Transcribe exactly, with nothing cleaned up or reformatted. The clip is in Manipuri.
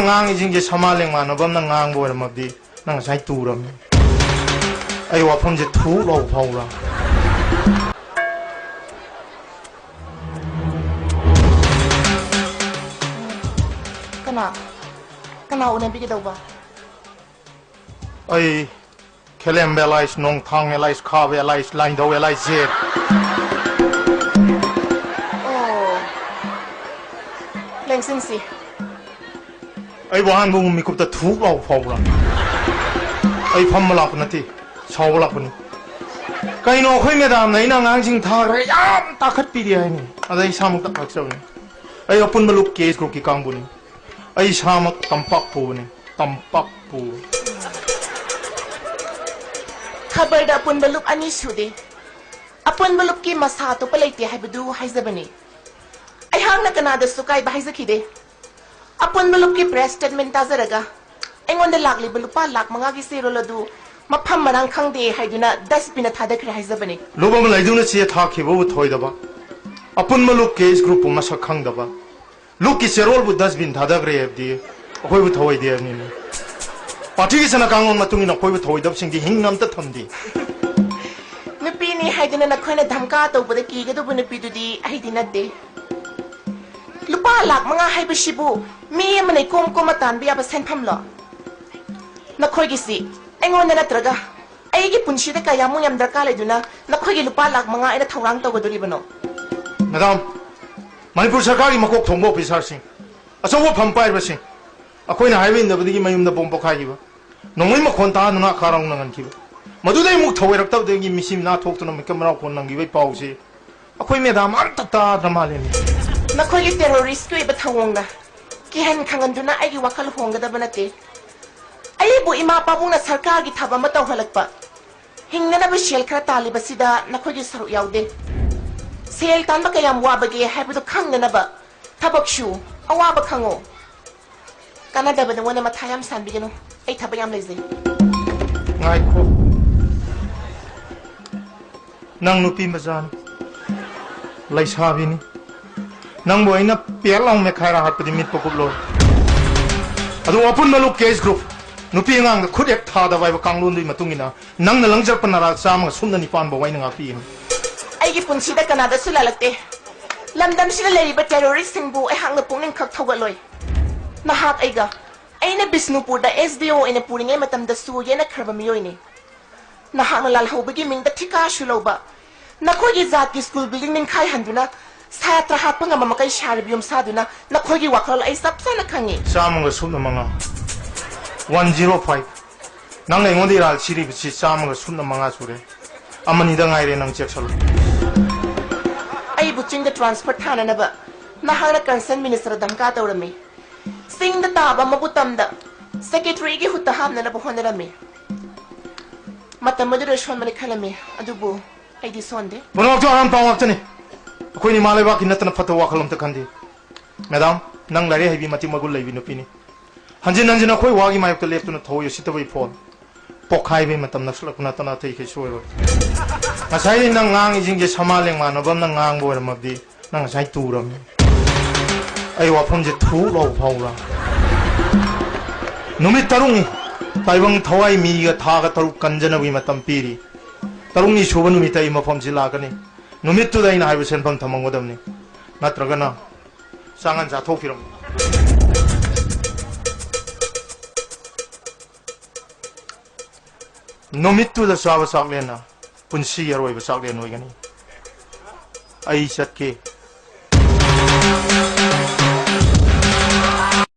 ꯉꯥꯡꯉꯤꯁꯤꯡꯁꯦ ꯁꯃꯥ ꯂꯦꯡꯃꯥꯟꯅꯕ ꯑꯃꯅ ꯉꯥꯡꯕ ꯑꯣꯏꯔꯝꯃꯕꯗꯤ ꯅꯪ ꯉꯁꯥꯏ ꯇꯨꯔꯝꯅꯤ꯫ ꯑꯩ ꯋꯥꯐꯝꯁꯦ ꯊꯨꯛ ꯂꯥꯎ ꯐꯥꯎꯕ꯭ꯔꯥ? ꯀꯅꯥ? ꯀꯅꯥ ꯎꯅꯕꯤꯒꯗꯧꯕ? ꯑꯩ Khelemba alias, Nongthang alias, Khaba alias, Lainhou alias, Jet. ꯑꯣ꯫ ꯂꯦꯡꯁꯤꯟꯁꯤ꯫ ꯑꯩꯕꯨ ꯑꯍꯥꯟꯕ ꯎꯕ ꯃꯤꯀꯨꯞꯇ ꯊꯨꯛ ꯂꯥꯎꯕ ꯐꯥꯎꯕ꯭ꯔꯥ? ꯑꯩ ꯐꯝꯕ ꯂꯥꯛꯄ ꯅꯠꯇꯦ, ꯁꯥꯎꯕ ꯂꯥꯛꯄꯅꯤ꯫ ꯀꯩꯅꯣ, ꯑꯩꯈꯣꯏ ꯃꯦꯗꯥꯝꯅ ꯑꯩꯅ ꯑꯉꯥꯡꯁꯤꯡ ꯊꯥꯈ꯭ꯔꯒ ꯌꯥꯝ ꯇꯥꯈꯠꯄꯤꯔꯤ ꯍꯥꯏꯅꯤ꯫ ꯑꯗ ꯑꯩ ꯏꯁꯥꯃꯛ ꯇꯥꯈꯠꯆꯕꯅꯤ꯫ ꯑꯩ ꯑꯄꯨꯟꯕ ꯂꯨꯞ ꯀꯦ ꯑꯦꯁ ꯒ꯭ꯔꯨꯞꯀꯤ ꯀꯥꯡꯕꯨꯅꯤ꯫ ꯑꯩ ꯏꯁꯥꯃꯛ ꯇꯝꯄꯥꯛꯄꯨꯅꯤ, ꯇꯝꯄꯥꯛꯄꯨ꯫ ꯈꯕꯔꯗ ꯑꯄꯨꯟꯕ ꯂꯨꯞ ꯑꯅꯤ ꯁꯨꯗꯦ꯫ ꯑꯄꯨꯟꯕ ꯂꯨꯞꯀꯤ ꯃꯁꯥ ꯑꯇꯣꯞꯄ ꯂꯩꯇꯦ ꯍꯥꯏꯕꯗꯨ ꯍꯥꯏꯖꯕꯅꯤ꯫ ꯑꯩꯍꯥꯛꯅ ꯀꯅꯥꯗꯁꯨ ꯀꯥꯏꯕ ꯍꯥꯏꯖꯈꯤꯗꯦ꯫ ꯑꯄꯨꯟꯕ ꯂꯨꯞꯀꯤ ꯄ꯭ꯔꯦꯁ ꯁ꯭ꯇꯦꯠꯃꯦꯟ ꯇꯥꯖꯔꯒ ꯑꯩꯉꯣꯟꯗ ꯂꯥꯛꯂꯤꯕ ꯂꯨꯄꯥ ꯂꯥꯈ ꯃꯉꯥꯒꯤ ꯆꯦꯔꯣꯜ ꯑꯗꯨ ꯃꯐꯝ ꯃꯔꯥꯡ ꯈꯪꯗꯦ ꯍꯥꯏꯗꯨꯅ ꯗꯁꯕꯤꯟꯗ ꯊꯥꯗꯈ꯭ꯔꯦ ꯍꯥꯏꯖꯕꯅꯤ꯫ ꯂꯨꯞ ꯑꯃ ꯂꯩꯗꯨꯅ ꯆꯦ ꯊꯥꯈꯤꯕꯕꯨ ꯊꯧꯑꯣꯏꯗꯕ, ꯑꯄꯨꯟꯕ ꯂꯨꯞ ꯀꯦ ꯑꯦꯁ ꯒ꯭ꯔꯨꯞꯄꯨ ꯃꯁꯛ ꯈꯪꯗꯕ, ꯂꯨꯞꯀꯤ ꯆꯦꯔꯣꯜꯕꯨ ꯗꯁꯕꯤꯟ ꯊꯥꯗꯈ꯭ꯔꯦ ꯍꯥꯏꯕꯗꯤ ꯑꯩꯈꯣꯏꯕꯨ ꯊꯧꯑꯣꯏꯗꯦ ꯍꯥꯏꯕꯅꯤꯅꯦ꯫ ꯄꯥꯔꯇꯤꯒꯤ ꯆꯠꯅ ꯀꯥꯡꯂꯣꯟ ꯃꯇꯨꯡ ꯏꯟꯅ ꯑꯩꯈꯣꯏꯕꯨ ꯊꯧꯑꯣꯏꯗꯕꯁꯤꯡꯗꯤ ꯍꯤꯡꯅ ꯑꯝꯇ ꯊꯝꯗꯦ꯫ ꯅꯨꯄꯤꯅꯤ ꯍꯥꯏꯗꯨꯅ ꯅꯈꯣꯏꯅ ꯙꯝꯀꯥ ꯇꯧꯕꯗ ꯀꯤꯒꯗꯧꯕ ꯅꯨꯄꯤꯗꯨꯗꯤ ꯑꯩꯗꯤ ꯅꯠꯇꯦ꯫ ꯂꯨꯄꯥ ꯂꯥꯈ ꯃꯉꯥ ꯍꯥꯏꯕꯁꯤꯕꯨ ꯃꯤ ꯑꯃꯅ ꯏꯀꯣꯝ ꯀꯣꯝꯃ ꯇꯥꯟꯕ ꯌꯥꯕ ꯁꯦꯟꯐꯝꯂꯣ? ꯅꯈꯣꯏꯒꯤꯁꯤ ꯑꯩꯉꯣꯟꯗ ꯅꯠꯇ꯭ꯔꯒ ꯑꯩꯒꯤ ꯄꯨꯟꯁꯤꯗ ꯀꯌꯥꯃꯨꯛ ꯌꯥꯝ ꯗꯔꯀꯥꯔ ꯂꯩꯗꯨꯅ ꯅꯈꯣꯏꯒꯤ ꯂꯨꯄꯥ ꯂꯥꯈ ꯃꯉꯥ ꯑꯩꯅ ꯊꯧꯔꯥꯡ ꯇꯧꯒꯗꯣꯔꯤꯕꯅꯣ? ꯃꯦꯗꯥꯝ, ꯃꯅꯤꯄꯨꯔ ꯁꯔꯀꯥꯔꯒꯤ ꯃꯀꯣꯛ ꯊꯣꯡꯕ ꯑꯣꯐꯤꯁꯥꯔꯁꯤꯡ, ꯑꯆꯧꯕ ꯐꯝ ꯄꯥꯏꯔꯤꯕꯁꯤꯡ, ꯑꯩꯈꯣꯏꯅ ꯍꯥꯏꯕ ꯏꯟꯗꯕꯗꯒꯤ ꯃꯌꯨꯝꯗ ꯕꯣꯝ ꯄꯣꯈꯥꯏꯈꯤꯕ, ꯅꯣꯡꯃꯩ ꯃꯈꯣꯟ ꯇꯥꯗꯨꯅ ꯈꯥꯔꯧ ꯅꯪꯍꯟꯈꯤꯕ, ꯃꯗꯨꯗꯩ ꯑꯃꯨꯛ ꯊꯧꯑꯣꯏꯔꯛꯇꯕꯗꯒꯤ ꯃꯤꯁꯤ ꯃꯤꯅꯥ ꯊꯣꯛꯇꯨꯅ ꯃꯤꯀꯞ ꯃꯔꯥꯎ ꯀꯣꯟ ꯅꯪꯈꯤꯕꯒꯤ ꯄꯥꯎꯁꯤ ꯑꯩꯈꯣꯏ ꯃꯦꯗꯥꯝ ꯑꯝꯇ ꯇꯥꯗ꯭ꯔ ꯃꯥꯜꯂꯦꯅꯦ꯫ ꯅꯈꯣꯏꯒꯤ ꯇꯦꯔꯣꯔꯤꯁꯀꯤ ꯑꯣꯏꯕ ꯊꯧꯑꯣꯡꯅ ꯀꯤꯍꯟ ꯈꯪꯍꯟꯗꯨꯅ ꯑꯩꯒꯤ ꯋꯥꯈꯜ ꯍꯣꯡꯒꯗꯕ ꯅꯠꯇꯦ꯫ ꯑꯩꯕꯨ ꯏꯃꯥ ꯄꯥꯕꯨꯡꯅ ꯁꯔꯀꯥꯔꯒꯤ ꯊꯕꯛ ꯑꯃ ꯇꯧꯍꯜꯂꯛꯄ, ꯍꯤꯡꯅꯅꯕ ꯁꯦꯜ ꯈꯔ ꯇꯥꯜꯂꯤꯕꯁꯤꯗ ꯅꯈꯣꯏꯒꯤ ꯁꯔꯨꯛ ꯌꯥꯎꯗꯦ꯫ ꯁꯦꯜ ꯇꯥꯟꯕ ꯀꯌꯥꯝ ꯋꯥꯕꯒꯦ ꯍꯥꯏꯕꯗꯨ ꯈꯪꯅꯅꯕ ꯊꯕꯛ ꯁꯨ, ꯑꯋꯥꯕ ꯈꯪꯉꯨ꯫ ꯀꯥꯟꯅꯗꯕ ꯅꯉꯣꯟꯗ ꯃꯊꯥ ꯌꯥꯝ ꯁꯥꯟꯕꯤꯒꯅꯨ꯫ ꯑꯩ ꯊꯕꯛ ꯌꯥꯝ ꯂꯩꯖꯩ꯫ ꯉꯥꯏꯈꯣ꯫ ꯅꯪ ꯅꯨꯄꯤ ꯃꯆꯥꯅꯤ꯫ ꯂꯩꯁꯥꯕꯤꯅꯤ꯫ ꯅꯪꯕꯨ ꯑꯩꯅ ꯄꯦꯠ ꯂꯥꯎ ꯃꯦꯠꯈꯥꯏꯔ ꯍꯥꯠꯄꯗꯤ ꯃꯤꯠ ꯄꯀꯨꯞꯂꯣꯏ꯫ ꯑꯗꯨ ꯑꯄꯨꯟꯕ ꯂꯨꯞ ꯀꯦꯁ ꯒ꯭ꯔꯨꯞ, ꯅꯨꯄꯤ ꯑꯉꯥꯡꯗ ꯈꯨꯠ ꯍꯦꯛ ꯊꯥꯗꯕ ꯍꯥꯏꯕ ꯀꯥꯡꯂꯣꯟꯗꯨꯒꯤ ꯃꯇꯨꯡ ꯏꯟꯅ ꯅꯪꯅ ꯂꯪꯖꯔꯛꯄ ꯅꯔꯥ ꯆꯥꯝꯃꯒ ꯁꯨꯞꯅ ꯅꯤꯄꯥꯟ ꯐꯥꯎ ꯑꯩꯅ ꯉꯥꯛꯄꯤꯒꯅꯤ꯫ ꯑꯩꯒꯤ ꯄꯨꯟꯁꯤꯗ ꯀꯅꯥꯗꯁꯨ ꯂꯥꯜꯂꯛꯇꯦ꯫ ꯂꯝꯗꯝꯁꯤꯗ ꯂꯩꯔꯤꯕ ꯇꯦꯔꯣꯔꯤꯁꯁꯤꯡꯕꯨ ꯑꯩꯍꯥꯛꯅ ꯄꯨꯛꯅꯤꯡ ꯈꯛ ꯊꯧꯒꯠꯂꯣꯏ꯫ ꯅꯍꯥꯛ ꯑꯩꯒ, ꯑꯩꯅ ꯕꯤꯁꯅꯨꯄꯨꯔꯗ ꯑꯦꯁ ꯗꯤ ꯑꯣ ꯑꯣꯏꯅ ꯄꯨꯔꯤꯉꯩ ꯃꯇꯝꯗꯁꯨ ꯌꯦꯠꯅꯈ꯭ꯔꯕ ꯃꯤꯑꯣꯏꯅꯤ꯫ ꯅꯍꯥꯛꯅ ꯂꯥꯜꯍꯧꯕꯒꯤ ꯃꯤꯡꯗ ꯊꯤꯀꯥꯁꯨ ꯂꯧꯕ, ꯅꯈꯣꯏꯒꯤ ꯖꯥꯠꯀꯤ ꯁ꯭ꯀꯨꯜ ꯕꯤꯜꯗꯤꯡ ꯅꯤꯡꯈꯥꯏꯍꯟꯗꯨꯅ ꯁꯥꯇ꯭ꯔ ꯍꯥꯠꯄ ꯉꯝꯕ ꯃꯈꯩ ꯁꯥꯔꯤꯕ ꯌꯨꯝ ꯁꯥꯗꯨꯅ ꯅꯈꯣꯏꯒꯤ ꯋꯥꯈꯜ ꯑꯩ ꯆꯞ ꯆꯥꯅ ꯈꯪꯉꯤ꯫ ꯆꯥꯝꯃꯒ ꯁꯨꯞꯅ ꯃꯉꯥ, ꯋꯥꯟ ꯖꯤꯔꯣ ꯐꯥꯏꯚ꯫ ꯅꯪꯅ ꯑꯩꯉꯣꯟꯗ ꯏꯔꯥꯜ ꯁꯤꯔꯤꯕꯁꯤ ꯆꯥꯝꯃꯒ ꯁꯨꯞꯅ ꯃꯉꯥ ꯁꯨꯔꯦ꯫ ꯑꯃꯅꯤꯗ ꯉꯥꯏꯔꯦ ꯅꯪ ꯆꯦꯛꯁꯜꯂꯨ꯫ ꯑꯩꯕꯨ ꯆꯤꯡꯗ ꯇ꯭ꯔꯥꯟꯁꯐꯔ ꯊꯥꯅꯅꯕ ꯅꯍꯥꯛꯅ ꯀꯟꯁꯔꯟ ꯃꯤꯅꯤꯁꯇꯔꯗ ꯙꯝꯀꯥ ꯇꯧꯔꯝꯃꯤ꯫ ꯆꯤꯡꯗ ꯇꯥꯕ ꯑꯃꯕꯨ ꯇꯝꯗ ꯁꯦꯀ꯭ꯔꯦꯇꯔꯤꯒꯤ ꯍꯨꯠꯇ ꯍꯥꯞꯅꯅꯕ ꯍꯣꯠꯅꯔꯝꯃꯤ꯫ ꯃꯇꯝ ꯑꯗꯨꯗ ꯁꯣꯟꯕꯅꯤ ꯈꯜꯂꯝꯃꯤ, ꯑꯗꯨꯕꯨ ꯑꯩꯗꯤ ꯁꯣꯟꯗꯦ꯫ ꯄꯨꯝꯅꯃꯛꯁꯨ ꯑꯔꯥꯟ ꯄꯥꯎ ꯉꯥꯛꯇꯅꯤ꯫ ꯑꯩꯈꯣꯏꯅ ꯏꯃꯥ ꯂꯩꯕꯥꯛꯀꯤ ꯅꯠꯇꯅ ꯐꯠꯇꯕ ꯋꯥꯈꯜ ꯑꯝꯇ ꯈꯟꯗꯦ꯫ ꯃꯦꯗꯥꯝ, ꯅꯪ ꯂꯥꯏꯔꯤꯛ ꯍꯩꯕꯤ ꯃꯇꯤꯛ ꯃꯒꯨꯟ ꯂꯩꯕꯤ ꯅꯨꯄꯤꯅꯤ꯫ ꯍꯟꯖꯤꯟ ꯍꯟꯖꯤꯟ ꯑꯩꯈꯣꯏ ꯋꯥꯒꯤ ꯃꯥꯌꯣꯛꯇ ꯂꯦꯞꯇꯨꯅ ꯊꯧꯑꯣꯏ ꯎꯁꯤꯠꯇꯕꯒꯤ ꯐꯣꯟ ꯄꯣꯛꯈꯥꯏꯕꯩ ꯃꯇꯝ ꯅꯛꯁꯤꯜꯂꯛꯄ ꯅꯠꯇꯅ ꯑꯇꯩ ꯀꯩꯁꯨ ꯑꯣꯏꯔꯣꯏ꯫ ꯉꯁꯥꯏ ꯅꯪ ꯉꯥꯡꯉꯤꯁꯤꯡꯁꯦ ꯁꯃꯥ ꯂꯦꯡ ꯃꯥꯟꯅꯕ ꯑꯃꯅ ꯉꯥꯡꯕ ꯑꯣꯏꯔꯝꯃꯕꯗꯤ ꯅꯪ ꯉꯁꯥꯏ ꯇꯨꯔꯝꯅꯤ꯫ ꯑꯩ ꯋꯥꯐꯝꯁꯦ ꯊꯨꯛ ꯂꯥꯎ ꯐꯥꯎꯔꯥ? ꯅꯨꯃꯤꯠ ꯇꯔꯨꯛꯅꯤ꯫ ꯇꯥꯏꯕꯪ ꯊꯋꯥꯏ ꯃꯤꯒ ꯊꯥꯒ ꯇꯔꯨꯛ ꯀꯟꯖꯅꯕꯒꯤ ꯃꯇꯝ ꯄꯤꯔꯤ꯫ ꯇꯔꯨꯛꯅꯤ ꯁꯨꯕ ꯅꯨꯃꯤꯠꯇ ꯑꯩ ꯃꯐꯝꯁꯤ ꯂꯥꯛꯀꯅꯤ꯫ ꯅꯨꯃꯤꯠꯇꯨꯗ ꯑꯩꯅ ꯍꯥꯏꯕ ꯁꯦꯟꯐꯝ ꯊꯝꯃꯝꯒꯗꯕꯅꯤ꯫ ꯅꯠꯇ꯭ꯔꯒꯅ ꯆꯥꯡꯍꯟ ꯆꯥꯊꯣꯛꯄꯤꯔꯝꯃꯨ꯫ ꯅꯨꯃꯤꯠꯇꯨꯗ ꯆꯥꯕ ꯆꯥꯛꯂꯦꯟꯅ ꯄꯨꯟꯁꯤꯒꯤ ꯑꯔꯣꯏꯕ ꯆꯥꯛꯂꯦꯟ ꯑꯣꯏꯒꯅꯤ꯫ ꯑꯩ ꯆꯠꯀꯦ꯫